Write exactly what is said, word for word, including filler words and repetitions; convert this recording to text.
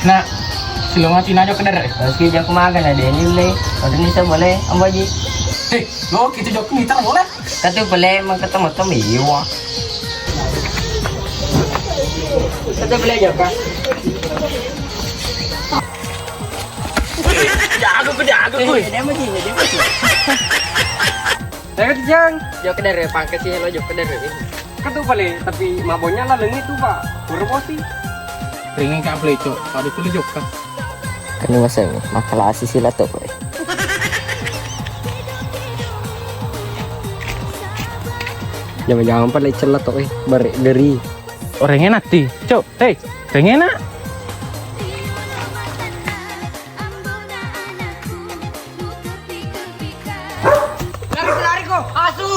Nah, silong ati najo kedere. Oke, jaku maga na deni le. Odeni sa boleh, Ambo Aji. Hei, lo kita jok ni tak boleh. Katu boleh mengketemu temu iwa. Katu boleh jok. Jago ku jago ku. Dia mah gini, dia mah gini. Saya kata jang, jok kedere pangke sih lo jok kedere. Katu boleh, tapi mabonya lah lengi tu pak. Kurang bosi. Ringin ka boleh cok, pada kulit jok ka. Kani maseng, makalasi sila to koe. Jangan-jangan pada lecel lah to eh, bare geri. Orang enak ti, cok. Hei, orang enak. Lari, lari ko, asu.